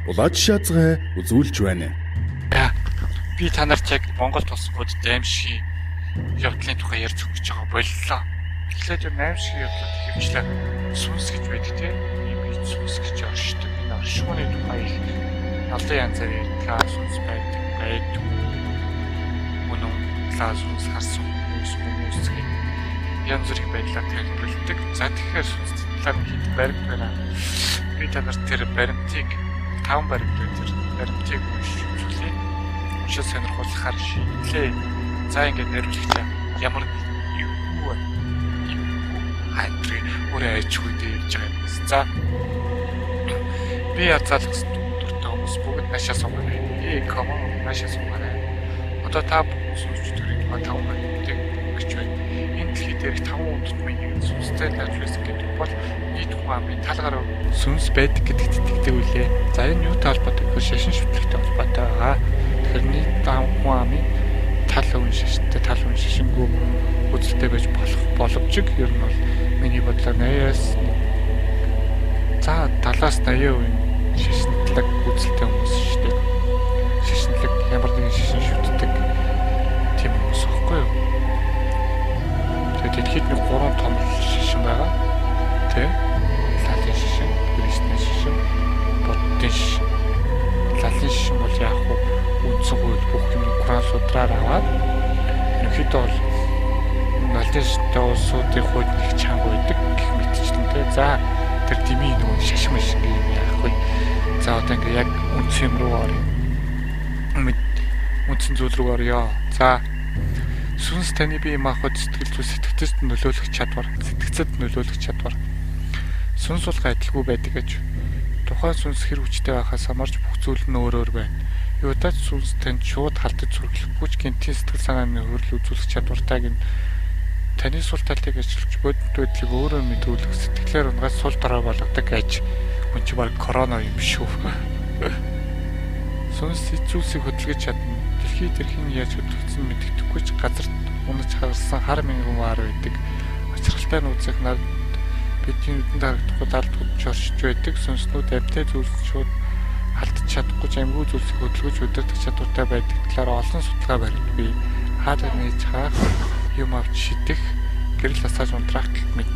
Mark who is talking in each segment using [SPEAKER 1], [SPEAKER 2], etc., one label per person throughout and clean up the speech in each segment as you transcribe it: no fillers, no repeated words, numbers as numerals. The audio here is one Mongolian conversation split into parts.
[SPEAKER 1] Улааж шаацгай үзүүлж байна.
[SPEAKER 2] Би та нарт яг Монгол улсууд аимшигын явдлын тухай ярьж өгч байгаа боллоо. Эхлээд ер нь аимшигын явдлууд ихэвчлэн сүнс гэж байдаг тийм. Ийм их сүнс гэж оршдог. Энэ оршихуйны тухай их олон янзаар ярьдаг. Сүнс байдаг, байдгүй. Үнэн лаа сүнс харсан хүмүүс гэх янз бүрийн байдлаар тайлбарладаг. За тэгэхээр сүнс талаар нь хэд баримт байна. Би та нарт тэр баримтыг 5 баримт байна. Тэр баримтыг уншиж үзүүлье. Уншиж сонирхуулахаар шийдлээ. За ингээд нэрлэгч ямар нэг юу вэ? Хандрыг өөрөө айчгүй дээр ярьж байгаа юм. За би язаалах дуртай хүмүүс бүгд наашаа суугаарай. Ээ come on наашаа суугаарай. Одоо та бүхэн сүнс чөтгөрийн тухай 5 баримтыг гэж байна. Энэ дэлхий дээрх 5 хүн тутмын нэг нь сүнстэй тааж байсан гэдэг бол нийт хүн амын тал гаруй сүнс байдаг гэдэгт итгэдэг үлээ. За энэ юутай холбоотой гэхээр шашин шүтлэгтэй холбоотой байгаа. Тэгэхээр нийт хүн амын тал хувийн шашинтай, тал хувийн шашингүй үзэлтэй байж болох боловч ер нь бол миний бодлоор 80-аас за 70-аас 80% шашинтлаг үзэлтэй хүмүүс шүү дээ. Шашинтлаг ямар нэгэн шашин шүтдэг тийм хүмүүс байхгүй юу? Тэгээд дэлхийд нэг 3 том шашин байгаа. Тэ? Лалын шашин, Кришнийн шашин, Буддын шашин. Лалын шашин бол яг хуу үндсэн хууль бүх юм Коран судраар аваад ерөнхийдөө бол лалын шашинтай улсуудын хууль нэг чанга байдаг гэх мэтчлэн тэ. За тэр дими нөгөө шашин машин гэх юм яах вэ? За одоо ингээ яг үндсэн юм руу оръё. Үндсэн зүйл рүү оръё. За сүнс таны бие махбод сэтгэл зүй сэтгэцэд нөлөөлөх чадвар, сэтгцэд нөлөөлөх чадвар. Сүнс бол адилгүй байдаг гэж. Тухайн сүнс хэр хүчтэй байхаас хамаарч бүх зүйл нь өөр өөр байна. Юутай ч сүнс танд шууд халдаж зүрхлэхгүй ч гэнтийн сэтгэл санааны хөрөл үзүүлэх чадвартай гин таны сул талыг ажиллаж бодит байдлыг өөрөө мэдрүүлэх сэтгэлээр унгаас сул дорой болгодог гэж. Хүн чи баг корона юм шүү. Сүнс зүйлсийг хөдөлгөж чадна. Дэлхий тэрхэн яаж хөдөлгөсөн мэддэхгүй ч газарт унаж хагарсан хар мянган вар байдаг. Учралтай нууцыг над бидний нүдэнд харагдахгүй далд хөдөлж оршиж байдаг. Сүнснүүд амьтай зүйлс шууд алдаж чадахгүй ч амьгүй зүйлсийг хөдөлгөж удирдах чадвартай байдаг талаар олон судалгаа баримт бий. Хаалга нээж хаах, юм авч шидэх, гэрэл асааж унтраах гэх мэт.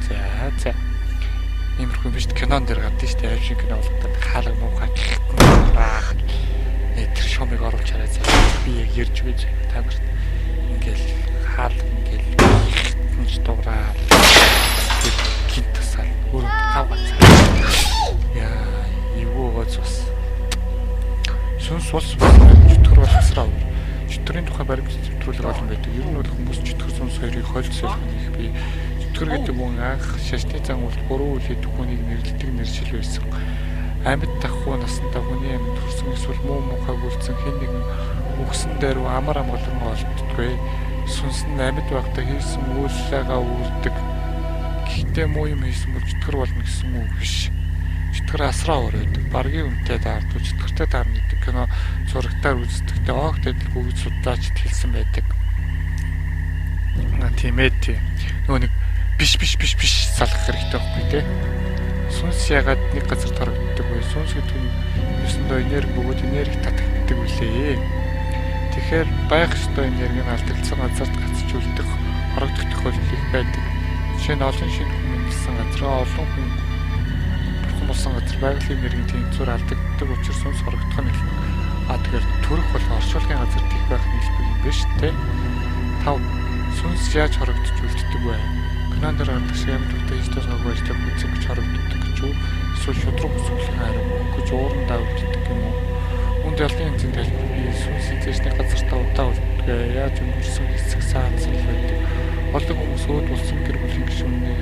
[SPEAKER 2] За за. Иймэрхүү юм биш кинон дээр гардаг шүү дээ. Аим шиг кино болгоод хаалга муухай унтраах. Тэр шумыг оруулж хараа за. Би яг ярьж өгье та нарт. Ингээл хаалга ингээл хинж дуурал. Тэр гинт тасаал өөрөө гав ганцаа. Яа, эвгүй гоц бас. Сүнс ус чөтгөр бол асраа өөр. Чөтгөрийн тухай баримт нэвтрүүлэг олон байдаг. Ер нь бол хүмүүс чөтгөр сүнс хоёрыг хойлд солих нь их бий. Чөтгөр гэдэг хүн анх шашны зан үйлд буруу үйл хийдэг хүнийг нэрлэдэг нэршил байсан. Амьд тахуу насандаа хүний амьд төрсөн эсвэл муу мухайг үлдсэн хэн нэгэн үхсэн дээр амар амгалан олддоггүй. Сүнс нь амьд байхдаа хийсэн үйлсээгээ үүрдэг. Гэхдээ муу юм хийсэн бол чөтгөр болно гэсэн үг биш. Чөтгөр асраа өөр байдаг. Баргийн үнэтэй даардаг, чөтгөртэй даарна гэдэг кино зурагтаар үздэхдээ огт адилгүй гэж судлаачид хэлсэн байдаг. Тийм ээ тий. Нөгөө нэг биш биш биш биш салгах хэрэгтэй байхгүй тий. Сүнс ягаад нэг газар торогддог вэ? Сүнс гэдэг нь ёсондоо энерги бөгөөд энерги татагддаг үлээ. Тэгэхээр байх ёстой энерги нь алдагдсан газарт гацж үлдэх, хорогдох тохиолдол их байдаг. Жишээ нь олон шинэ хүн мэндэлсэн газар олон хүн бурхан болсон газар байгалийн энергийн тэнцвэр алдагддаг учраас сүнс хорогдох нь элбэг. А тэгэхээр төрөх бол оршуулгын газар тех байх нь элбэг юм байна шүү дээ. 5. Сүнс яаж хорогдож үлддэг вэ? Кинон дээр гардаг шиг амьд үедээ хийж тусгаагүй ажлыг гүйцэх гэж хорогддог гэж үү? Эсвэл шудраг үсгэлэн хариу өгөх гэж уурандаа үлддэг юм уу? Үүнд олон янзын тайлбар бий. Сүнс эзэшний газартаа удаа үлддэг. Яаж өнгөрсөн хэсэг саадсан л байдаг. Олон хүмүүс өөд болсон гэр бүлийн гишүүнийг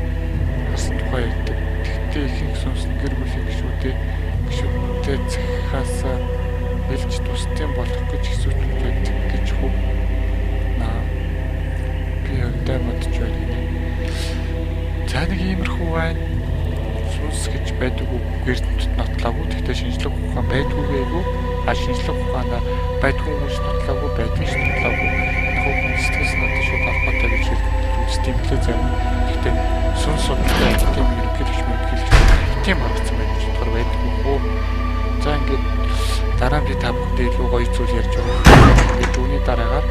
[SPEAKER 2] харсан тухай ярьдаг. Тэгэхдээ ихэнх сүнс нь гэр бүлийн гишүүдтэй цахихаас элж тусдын болох гэж хэсүүчүүд байдаг гэж хөв. Наа. Би өндөө бодож байна гинэ. За нэг иймэрхүү байна. Сүнс гэж байдаг үг эрдэмтэд нотлоогүй. Гэхдээ шинжлэх ухаан байдгүй гээгүй. А шинжлэх ухаанаар байдгүй хүмүүс нотлоогүй, байдгийг ч нотлоогүй. Энэ хүн сэтгэл санаатай шууд холбоотой гэж эрдэмтэд үздэг юм лээ зарим. Гэхдээ сүнс судалтай академик ерөнхийлөгч мөрөнхийлөгч тийм гаргацсан байх гэж бодоход гоё зүйл ярьж өгөх. Ингээд үүний дараагаар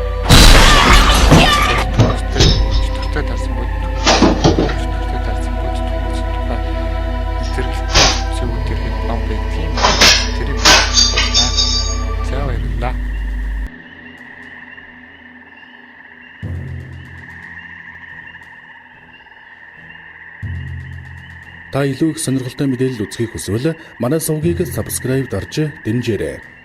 [SPEAKER 2] чөтгөртэй дарсан бодит чөтгөртэй дарсан бодит хүмүүсийн тухай зэрэгэлтэй зөв тэрэг ном байдгийн. Тэрийг байна. За баярлалаа.
[SPEAKER 1] Та илүү их сонирхолтой мэдээлэл үзэхийг хүсвэл манай сувгийг subscribe дарж дэмжээрэй.